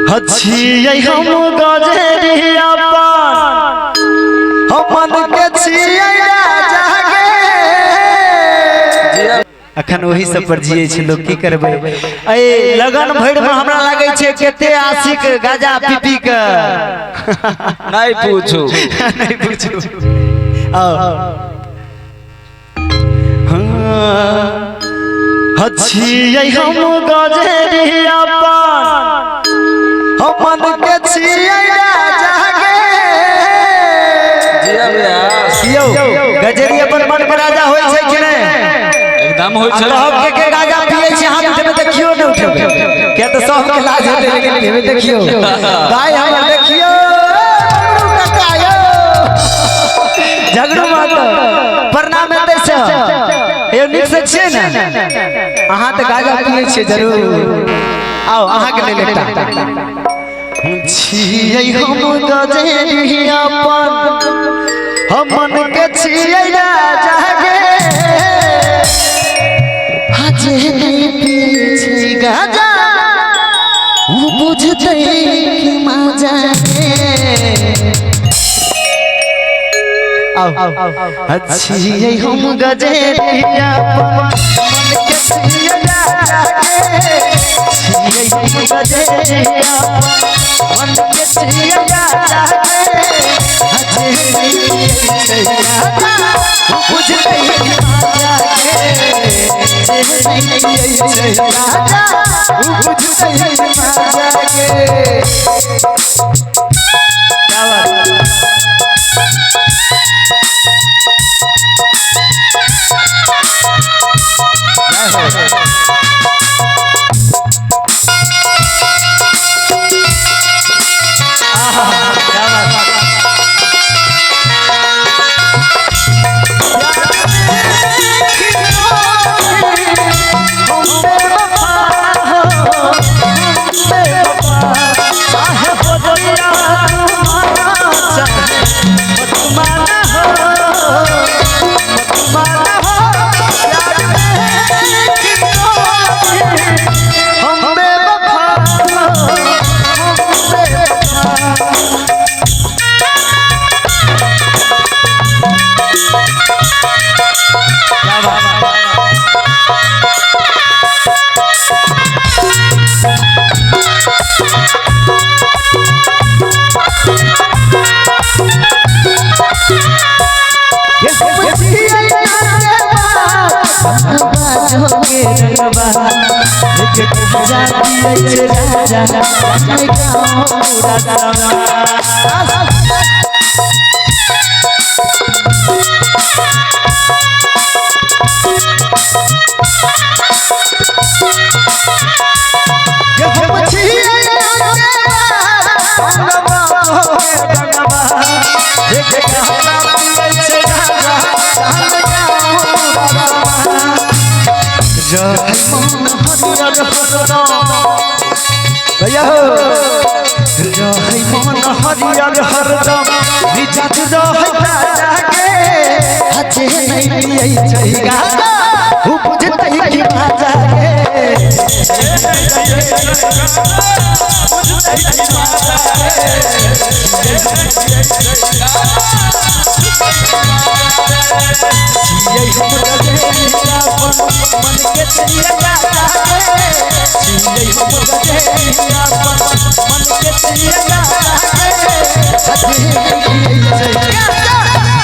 छियै हम गजेरिया पान, हम मन के छियै राजा गे। अखन ओही सब पर जियै छै लोग, की करबै। ए लगन भरि में हमरा लागै छै कते आशिक गाजा पी पी के। नहीं पूछू, नहीं पूछू। आओ हाँ, छियै हम गजेरिया पान, हम मन के छियै राजा गे। जिया व्यास। यौ गजेरिया पर मन के राजा होइ छै कि नहि? एकदम होइ छै। कहब के गाजा पियै छै, हाथ उठेबै तऽ कियो नहि उठेबै, किया तऽ सबके लाज हेतै, लेकिन हेबै देखियौ भाई हमर, देखियौ काका यौ झगड़ू मातो प्रणाम हेतै से। यौ नीक से छियै ने अहाँ? तऽ गाजा पियै छियै जरूर। आओ अहाँके लेल एकटा। छियै हम गजेरिया पान, हम मन के छियै राजा गे। जे नहीं पिए छै गाजा उ बुझतै कि मजा गे। आओ छियै हम गजेरिया पान, मन के छियै राजा गे। छियै हम गजेरिया पान, मन के छियै राजा गे। जे नहीं पिए छै गाजा उ बुझतै कि मजा गे। जे नहीं पिए छै गाजा उ बुझतै कि मजा गे। क्या बात। क्या बात। चाहे बजरिया तुम्हारा, चाहे मत माना हो, मत माना हो, प्यार में कि हम बेवफा हो, हम बेवफा। क्या बात। ये हम छियै बाजो के रंगबा, लेके गाजा पियै छै राजा जाने गाँव पूरा समाज। ये हम छियै रंगबा के रंगबा, लेके गाजा पियै छै राजा जाने गाँव पूरा समाज। रहै मन हरियर हरदम भैया हो, रहै मन हरियर हरदम, मिजाज रहै राजा के। जे नहीं पियै छै गाजा उ बुझतै कि मजा गे। छियै हम गजेरिया पान, मन के छियै राजा गे। छियै हम गजेरिया पान, मन के छियै राजा गे। जे नहीं पियै छै गाजा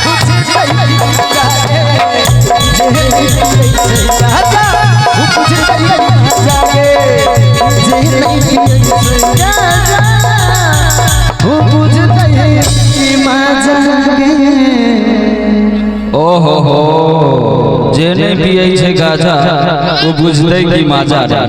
बुझतै कि मजा गे। जे नहीं पियै छै गाजा उ बुझतै कि मजा गे। जे नहीं पियै छै गाजा उ बुझतै कि मजा गे। ओहो हो, जे नहीं पिए छै गाजा वो बुझतै कि मजा रे।